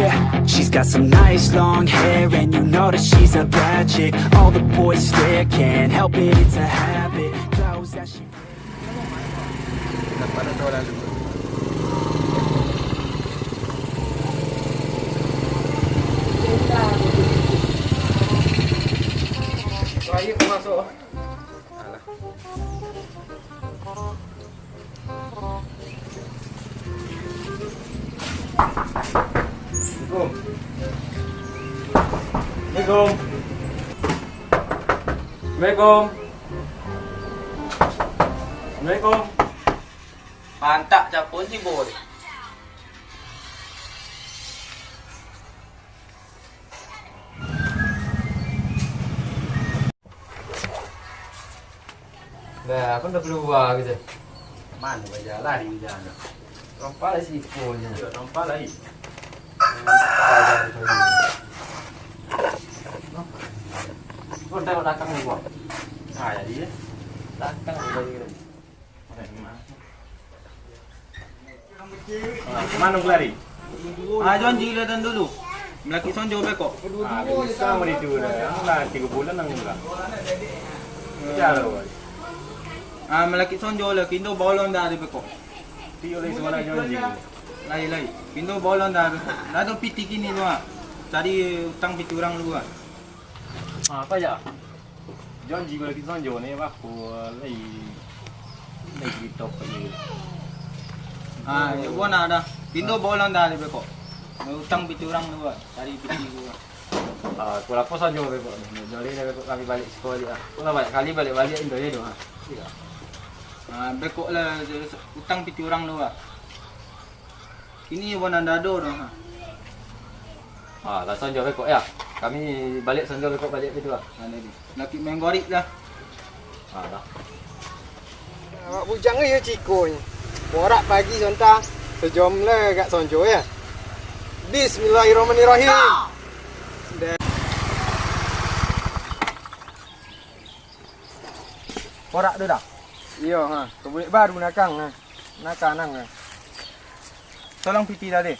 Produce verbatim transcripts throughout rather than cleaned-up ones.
Yeah, she's got some nice long hair, and you know that she's a bad chick. All the boys stare, can't help it, it's a habit. Clothes that she Alah. Assalamualaikum. Assalamualaikum. Assalamualaikum. Assalamualaikum. Pantak capon ni, boy. Nah, aku dah keluar gitu. Mana bajalan di hujan tu? Rompak lah siku je. Yo, rompak lah, ih. Rompak lah tu. Kau tengok datang ni, Bang. Ah, jadi ya. Datang ni lagi tadi. Ah, kemana kau lari? Ah, janji lah dan dulu. Malakik sonjo beko. Ah, bisa mari tu dah. Lah tiga bulan nang enggak. Bicara, Bang. Ah, malakik sonjo lah, kindo bolong dah di beko. Ti oleh suara janji. Lai, lai. Kindo bolong dah beko. Dah tu piti kini tu, ah. Cari utang piti urang dulu, ah. Ah, apa ya? Janji ko laki sonjo ni, apa ko lai, lai cerita apa ni? Ah, yo, buah nak dah. Pintu bolang dah di beko. Utang piti urang tu, Pak. Cari piti tu, Pak. Ah, ko lapo sonjo beko ni. Jari dah beko kami balik sekolah, ah. Ko lah banyak kali balik-balik intu je tu, ah. Iya. Ah, beko lah utang piti urang tu, Pak. Kini buah nan dado tu, ha. Ha, lah sonjo beko ya. Kami balik sonjo beko balik gitu lah. Ha, jadi. Laki main gorik dah. Ha, dah. Awak bujang yo ciko ni. Borak pagi sonta, sejam lah agak sonjo ya. Bismillahirrahmanirrahim. Borak tu dah. Iyo, ha. Kebulik baru nakang, ha. Nakang nang, ha. Tolong piti dah deh.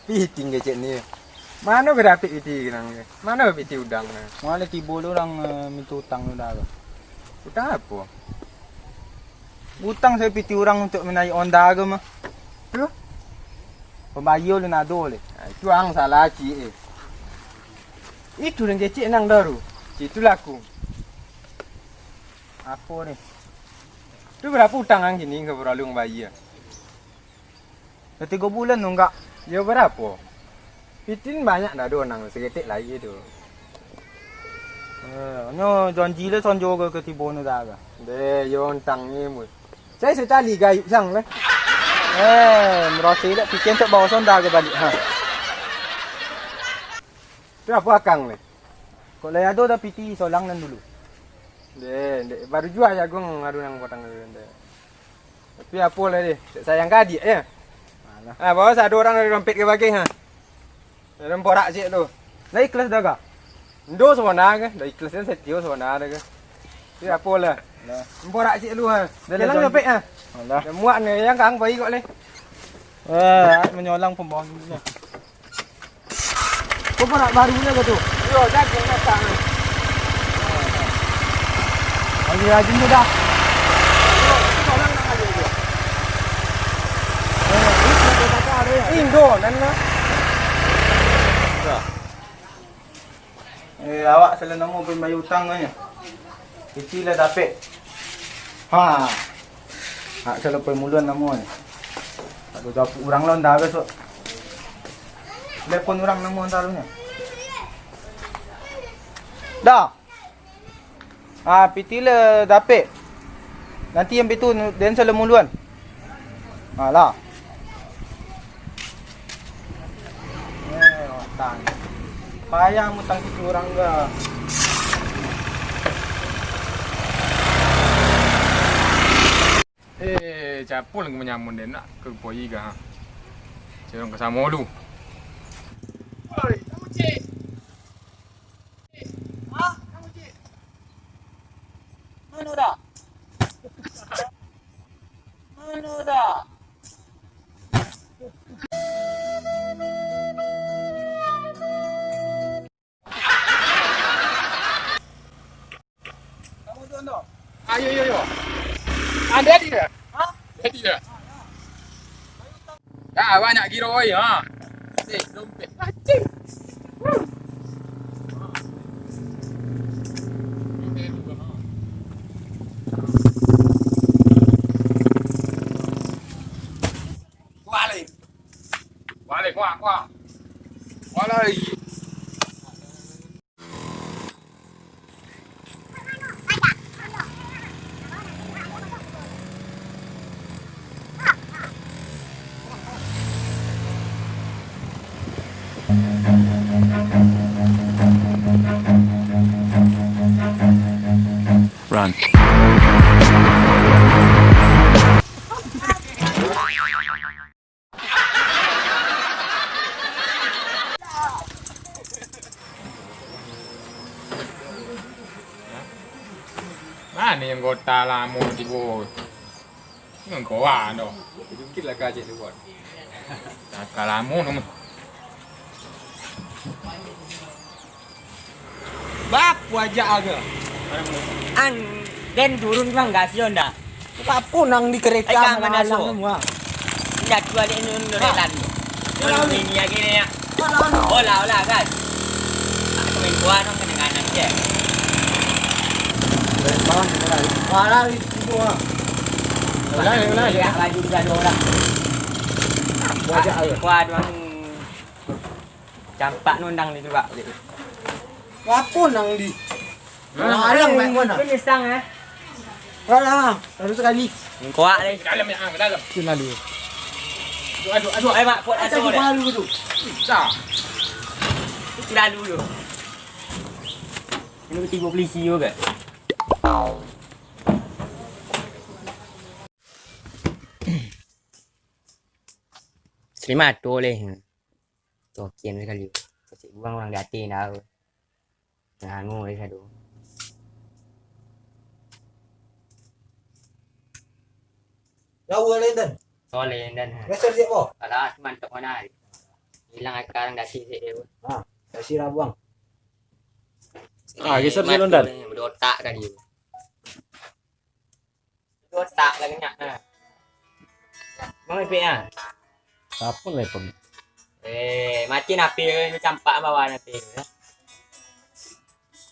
Piti kecek ni. Mano ka dapek piti nang ni? Mano piti udang ni? Mano tibo lu urang, eh, minta utang lu dah tu? Utang apo? Utang sayo piti urang untuak manaiak onda ko mah. Tu? Pambayia lu nado leh. Ah, itu ang salah ciek, eh. Itu nan kecek nang daru. Itu laku. Apo ni? Tu barapo utang ang kini ka paralu ang bayia? Lah tigo bulan tu, Kak. Yo, barapo? Pitin banyak dah do nang saketek lai tu. Eh, nyo janji lah sonjo ka tibo nu dah ka. Deh, yo ontang ni, Mul. Saya setali gayuk sang lah. Eh, merasa tak pitin tak bawa sonda ke balik, ha. Tu apo akang ni? Kok lai ado dah piti solang nan dulu? Deh, dek, baru jua jagung baru nang potong tu, deh. Tapi apo lah deh, dek sayang ka adiak, ya? Alah. Ah, bawa sado urang dari dompet ka bageh, ha. Dari porak cik tu. Lah ikhlas dah ka? Ndo sabana ka, dah ikhlas kan setio sabana dah ka. Tapi apo lah. Lah. Porak cik tu, ha. Dah lah, jalan janji. Dompet, ha. Alah. Dah muak ni, yang kang pai kok leh. Eh, manyolang pembangunnya. Kau pun nak baru ni ke tu? Yo, jagung datang. Lagi rajin tu dah. Indo, nan lah. Eh, awak salah namo pembayar utang ko nyo. Piti lah dapek. Ha. Hak salah pemuluan namo ni. Ado dapuk urang lah, ndak besok. Telepon urang namo antarunyo. Dah. Ah, piti lah dapek. Nanti yang pitu den salah muluan. Alah. Eh, utang. Payah mutang kito urang ga. Eh, capul lagi manyamun den nak ka poi ga. Cewek ka samo lu. Oi, kamu cik. Hah? Kamu cik? Ayo, yo, yo. Anda dia? Hah? Dia dia. Dah, banyak giro, oi, ha. Sik, dompet. Anjing. Kuah lai. Kuah lai, kuah, kuah. Kuah lai. Run. Mano anggota lamo tibo? Nan koa do. Jungkit lah ka cek tu, Bot. Ka lamo tu. Bapu aja aga. Ang, den turun bang, gasio ndak? Apo nang di kereta? Ai, ka mana malang so? Semua. Ndak tu alik nun, nun. Ha. Retan. Nun, nun ini lagi ni, ya. Mana, mana? Olah, olah, kan. Aku main kuah, nong, kena kanan je. Bang, kita lari. Wah, lari, semua. Ulah, ulah. Ya, laju juga dua orang. Wajah ayo. Kuah, doang. Campak nundang di luak. Apo nang di? Larang baik mana? Itu pisang, eh. Larang, satu sekali. Kuat, eh. Ke dalam, ya, ke dalam. Itu lalu. Aduh, aduh, aduh. Ayo, Mak, kuat. Asal asal, eh. Lalu tu. Pecah. Itu lalu tu. Ini tiga polisi juga. Terima tu leh. Tokin sakali. Kecik buang urang di ateh ndak. Nganu leh sado. Lawa lain dan. Soleh dan. Geser siap, boh. Alah, mantap mana. Hilang akal ndak sih dia. Ha, kasih lah buang. Ah, geser dulu, Dan. Bedotak tadi. Otak lah kenyak, nah. Bang, epek, ah. Apa lah, Bang? Eh, mati napi, eh, campak bawah napi, eh.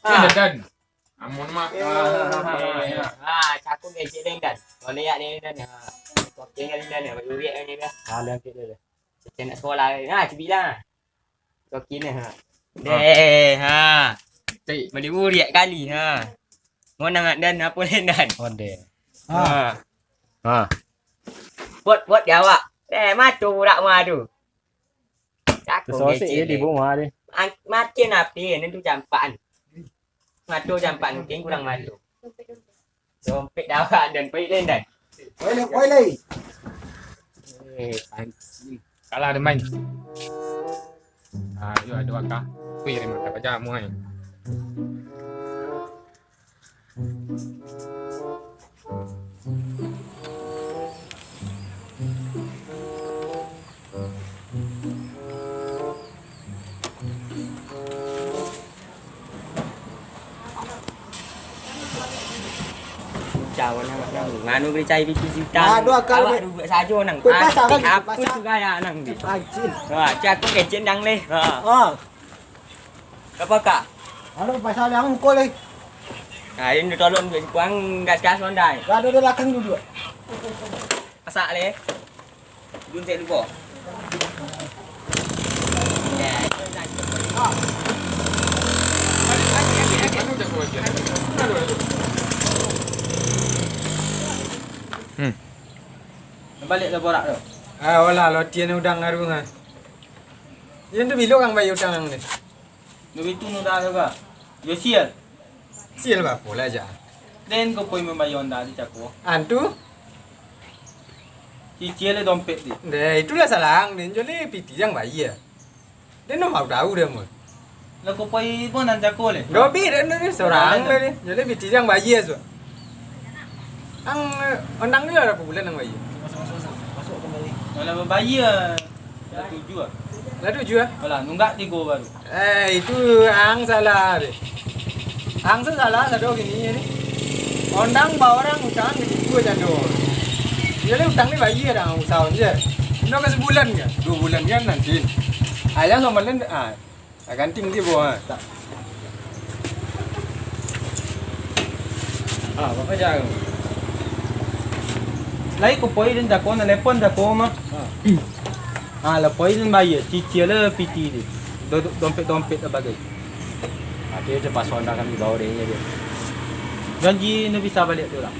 Ah. Dan, Dan. Amun mah. Eh, ah, ah, ah, ah. Ah, cakung kecil, Dan, Dan. Kau lihat ni, Dan, ah. Kau tinggal, Dan, ah. Baju riak ni, dah. Ah, lihat dia, dah. Cek nak sekolah, eh. Ah, cebilah. Tokin, ha. Ah. Deh, ha. Cik. Bali uriak kali, ha. Mau nangak Dan, apo lain Dan? Ondeh. Ha. Ha. Ha. Pot, pot di awak. Eh, mato burak ma tu. Cakung kecil je ni. Di bawah ni. An-, makin api ni tu campakan. Mato campakan, mungkin kurang mato. Dompet dah awak, Dan. Pai, Dan, Dan. Pai lai, pai lai. Eh, anjing. Kalah dia main. Ah, yo, ado akah. Wih, rimah tak pajak, muai. Cawan awak nang. Nganu beli cai piti sita. Aduh, akal awak be- duduak sajo nang. Kau pasang kan? Apa pasang? Suka ya nang di. Anjing. Wah, cak aku kecil dang leh. Ha. Ha. Apa kak? Anu pasang yang kau leh. Nah, ini tolong duit kuang gas-gas mondai. Gak ada di belakang duduk. Pasak leh. Gunting lupo. Hmm. Balik lah borak tu. Ah, olah, lo tian udang aru ngah. Yang tu bilo kang bayi udang ni. Duit tu nunda tu ka. Yo sial. Sial bapo lah, Cak? Den ko poi mambayar onda di cako. Antu? Cicil le dompet di. Deh, itulah salang, den jole piti jang bayar. Den no mau tahu deh, mun. Lah ko poi pun nan cako le. Dobi den ni seorang le ni. Jole piti jang bayar su. Ang, eh, ondang ni lah berapa bulan ang bayar? Masuk, masuk, masuk. Masuk kembali. Kalau berbayar, lah tujuh ah. Lah tujuh ah? Alah, nunggak tigo baru. Eh, itu ang salah deh. Ang tu salah, sado gini ni. Ondang ba urang utang ka tigo jando. Jadi utang ni bayia dah usaho je. Udah ka sabulan ka? Duo bulan kan nanti. Ayah sama lain, ah, ganti tibo, ah. Tak. Ah, apa aja? Lai ku poi den jako, nelepon jako mah. Ah. Ah, lah poi den bayia, cicil lah piti tu. Do-, dompet-dompet lah bagai. Ati terpaksa ndak kami bawa deh dia. Janji ndak bisa baliak tu lah.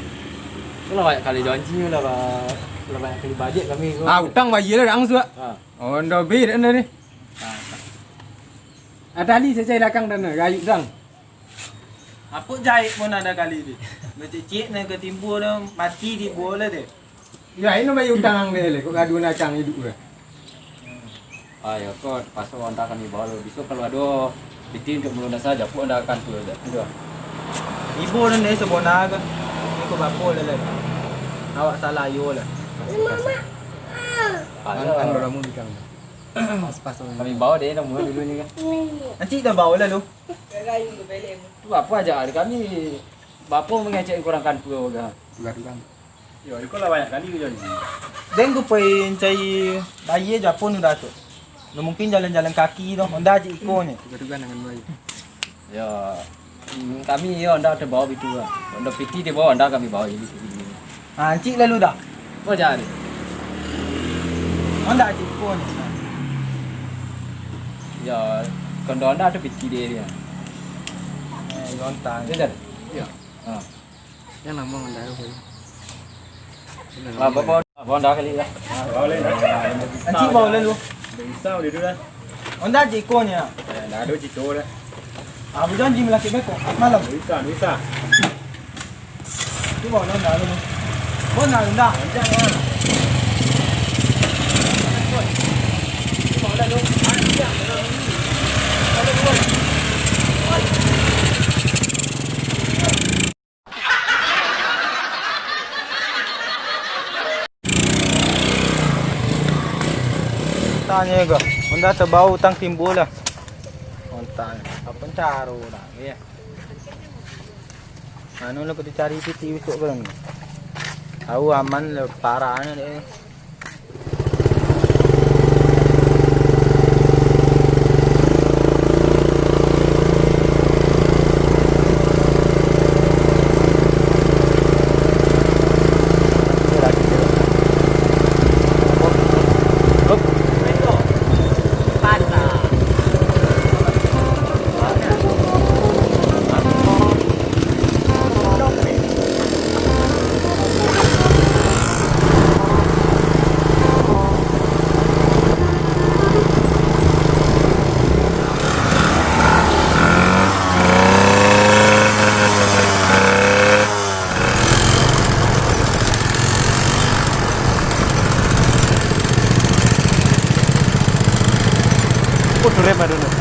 Tu lah banyak kali janji lah, ba-, lah banyak kali bajet kami tu. Ah, utang bayia lah dah angsuak. Ha. Oh, ndak bi dah ni. Ha. Ada tali sacai lakang dah ni, gayuk dang. Apo jahek pun ada kali tu. Becek-cek ni ketimbun tu, mati di bola tu. Ya, ino bayia utang deh, kok gaduah nakang iduik tu. Ah, ya, ko terpaksa antakan ibo lo. Besok kalau ado piti untuak malunasan, japuik antakan tu aja. Udah. Ibo nan dari sabona ka. Iko bapo lah, lah. Awak salah ayo lah. Ayo. An, an baramu di kami. Pas-pas. Kami bawa deh, namuah dulu ni kan. Nanti dah bawa lah lu. Tu apa aja hari kami. Bapo mangecek kurang kan tu, udah. Udah, udah. Yo, iko lah banyak kali tu janji. Den ku pai cari bayia jo apo nu dah tu. Nu mungkin jalan-jalan kaki tu, Honda cik iko ni. Tuga-tuga dengan bayia. Yo, mm, kami yo Honda terbawa itu lah. Honda piti dia bawa, Honda kami bawa jadi sini. Ha, cik lalu dah. Oh, jangan. Honda cik iko ni. Yo, kondo Honda tu piti dia dia. Eh, lontar. Dia dah. Yo. Ha. Yang lama mandai apa ni? Lah, bawa, bawa dah kali lah. Bawa lain. Nanti bawa lain lu. Bisa udah dulu lah. Honda cik iko ni, ah. Eh, dah ada cito dah. Ah, bukan jim laki beko. Malam. Bisa, bisa. Nanti bawa lain dah lu. Bawa dah, dah. Panjang lah. Nanti bawa lain lu. Panjang. Tanyo ko, Honda tabao utang timbul lah. Honda, apo caro nak, yo? Anu lah, kudu cari piti bisuak ko. Au aman lah, parah ni dek. Oh, tu rem ado ni.